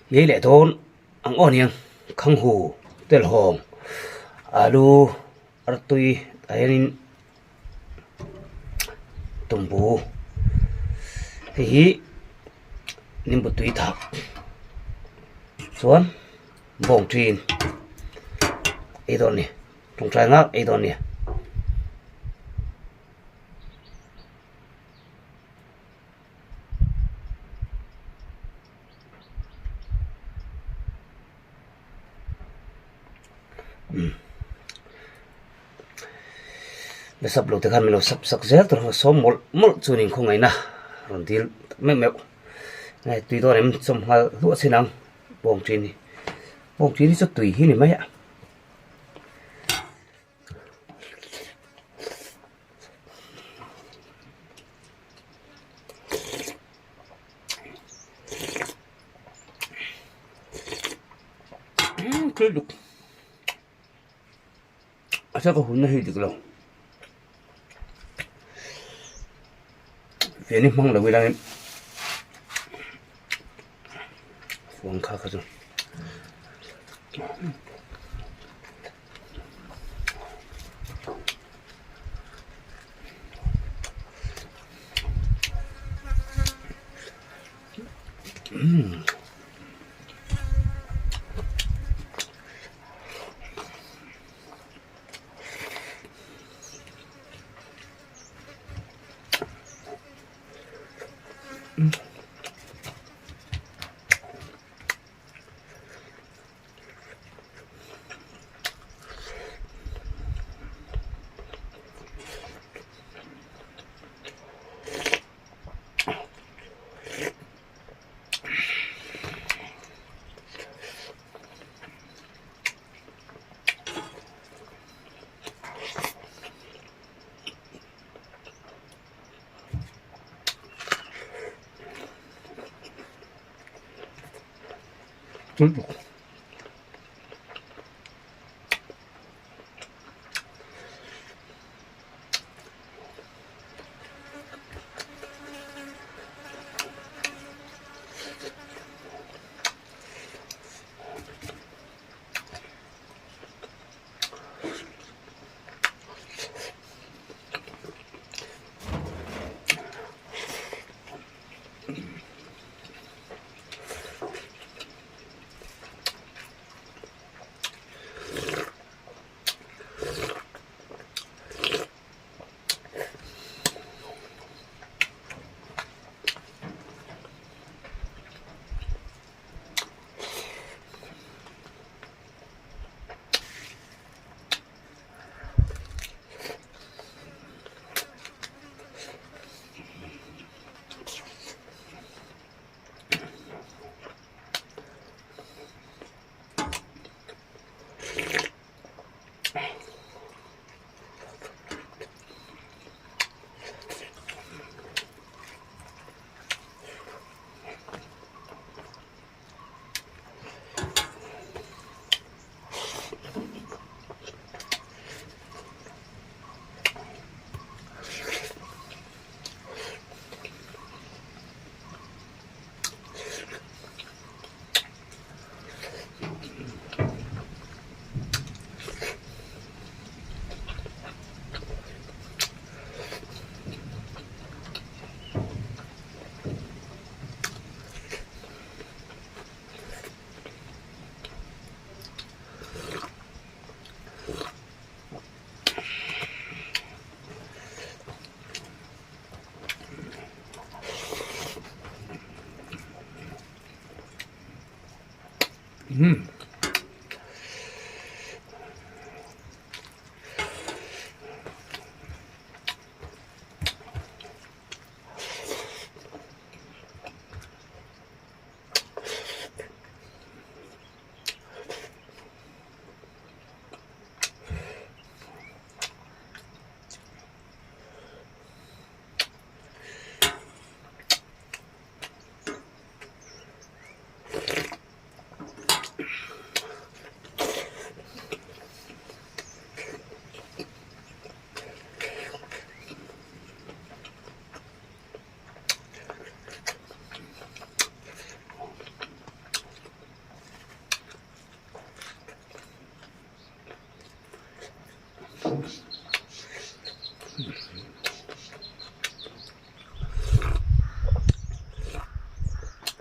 Ngei leh dawn ang aw niang khanghu telhawng alu artui tah hianin tumbu hei hi nimbu tui thak chuan bawng ṭin ei dawn a ni tawngtai ngak ei dawn a ni. La sap lo te khan min lo sap sak zel tur a sawm mawlh mawlh chu nin khawngaihna rawn dil tak meuh meuh nge tui dawn em chawm nghal hluah chin ang bawng ṭin hi bawng ṭin hi chu tui hi ni mai a. A chak a hunna hi dik lo fian hi hmang lo ila in fuan kha kha chu.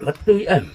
Va tui em.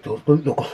Tur tui tuk a.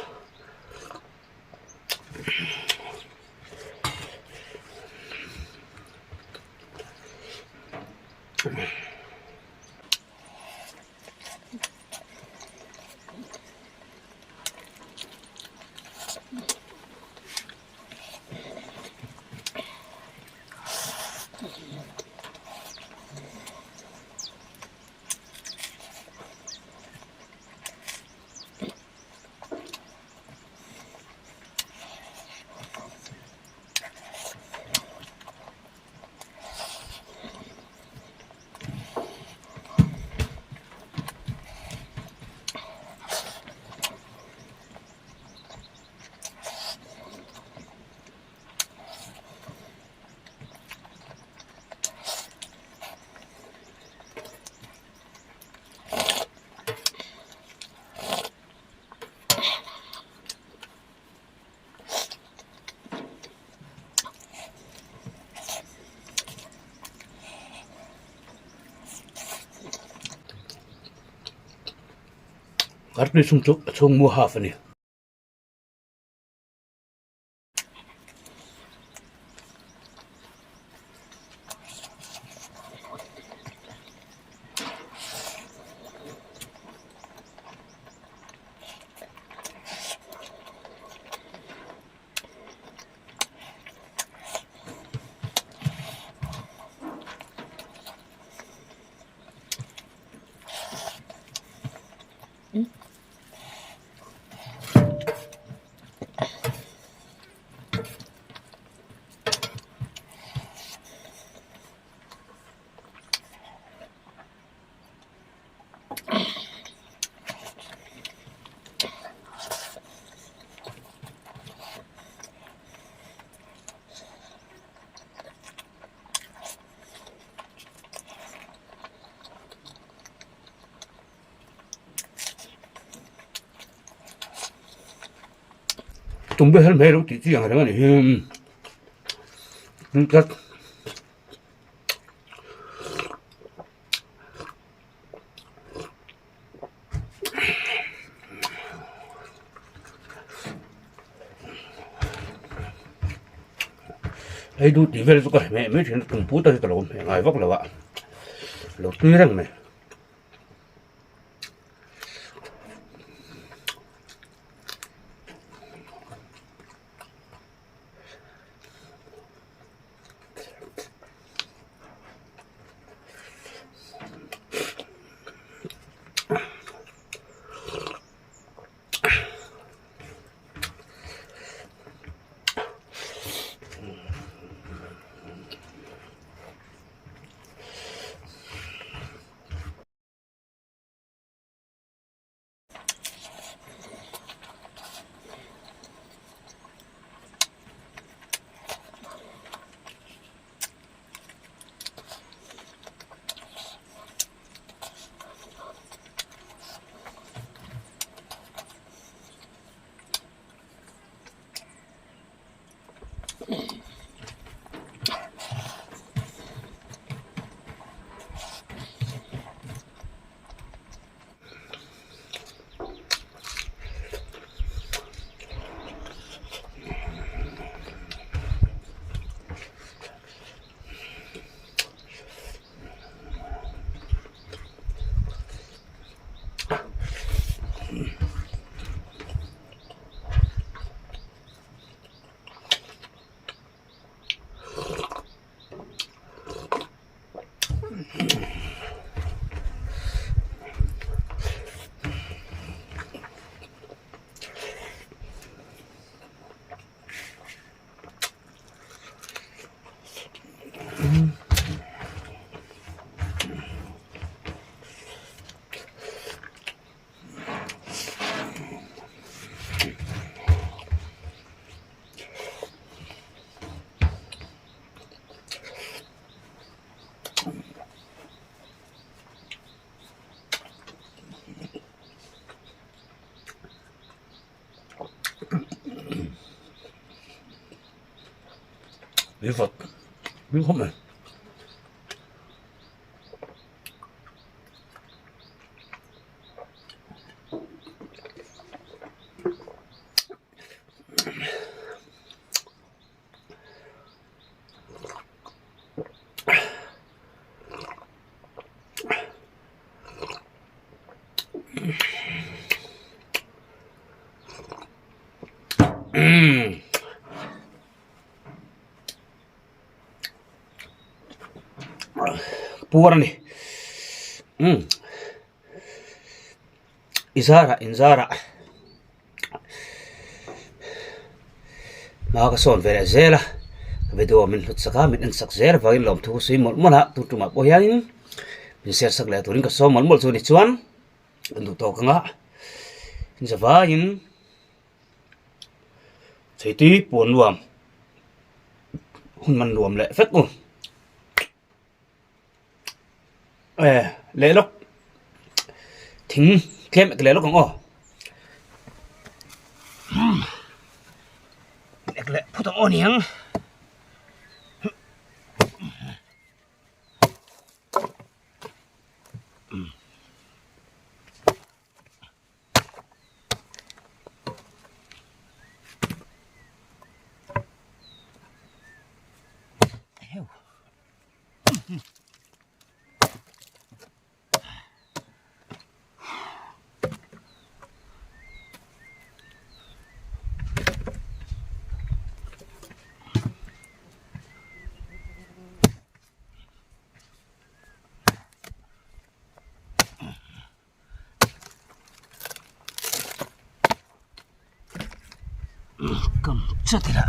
Artui chhung chu a chhung mu half a ni. Tum ber hmel lo tih chi ang reng a ni hi tui tlat. Hei du tih vel chu ka hmeh mai thin a tum put a hi ka lo hmeh ngai vak lo a lo tui reng mai. Tui vawt tui khawp mai. Puar a ni umm i zarah in zarah hma ka sawn ve leh zel a video min hlut sak a min en sak zel avangin lawmthu ka sawi mawlh mawlh a tun tumah pawh hianin min share sak leh turin ka sawm mawlh mawlh chu a ni chuan kan duh tawk ang a zavaiin. Chheitui puan nuam hun man nuam leh vek u e leh lawk thing tlem ek leh lawk ang aw ek leh phut ang aw niang. Kam chat ila.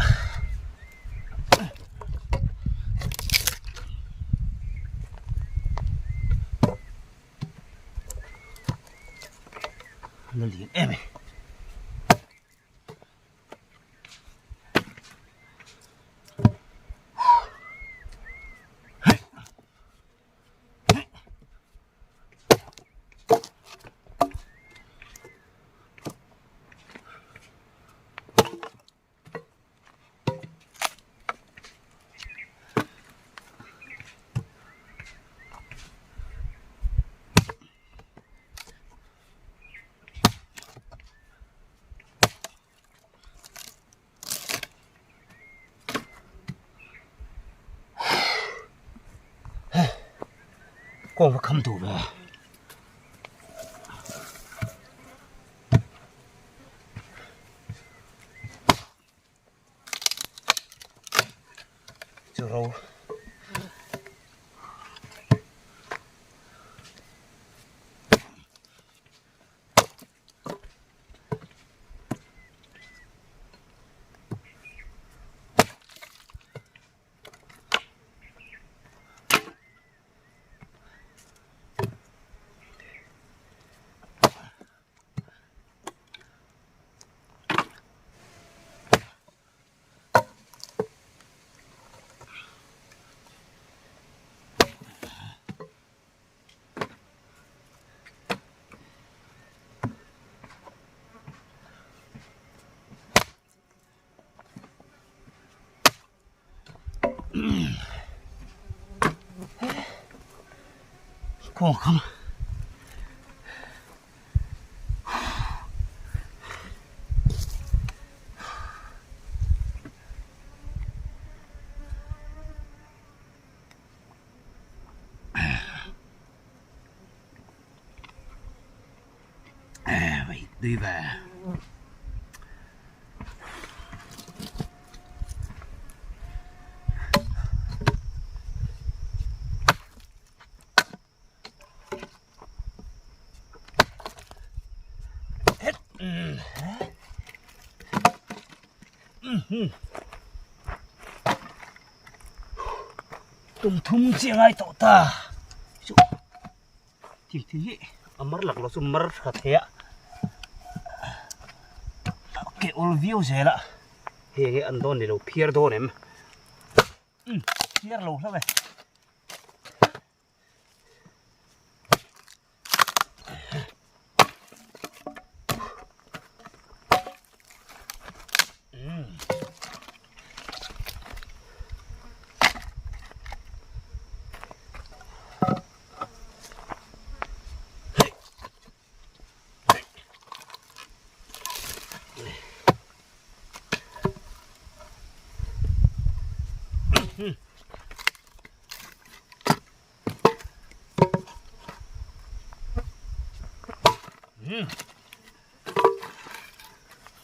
La lian em e. Kawng va kham duh ve. Chu ro. Kawng kham. Đi về. Tum thum chiah ngai tawh ta chu thing thing hi a mar lak lo chu mar tha thei a ke awl viau zel a heng hi an dawn ni lo phiar dawn em phiar lo hlauh e.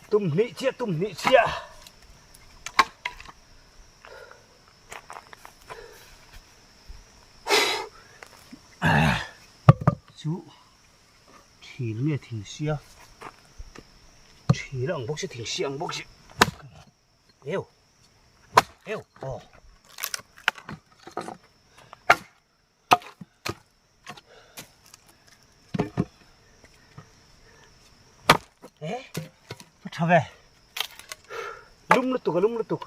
Tum hnih chiah tum hnih chiah. Chu thil nge thing sia thil ang bawk si thing sia ang bawk si. Eu eu aw. Eh, tha ve. Lum lutuk a lum lutuk.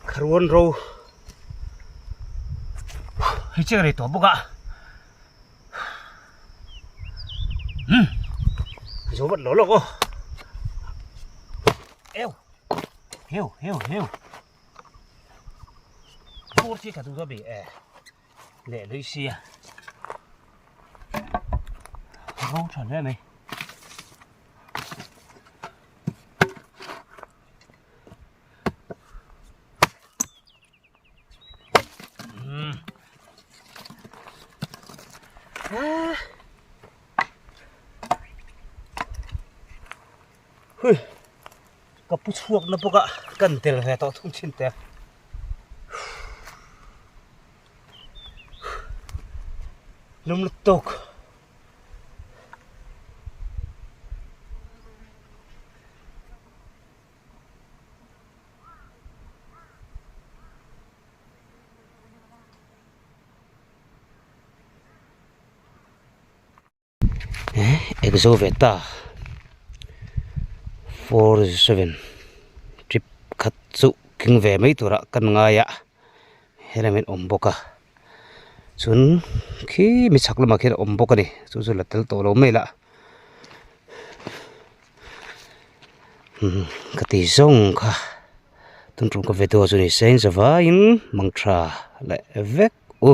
Kharuan ro hei chiang rei tawh bawk a um zo vat lo lawk aw eu heu heu heu. Fur chi ka duh a bi e leh lui sia ro tha hle mai. Hui. Ka pu chhuak na bawk a kan tel ve tawh thung thin te. Lum lutuk. Exo ve ta 47 trip khat chu tling ve mai turah kan ngai a helai hian awm bawk a chuan khi mi chhak lamah khian a awm bawk a ni chu chu la tel tawh lo mai lah. Ka ti zawng kha tun tum ka video chu ni se in zavaiin mang tha leh vek u.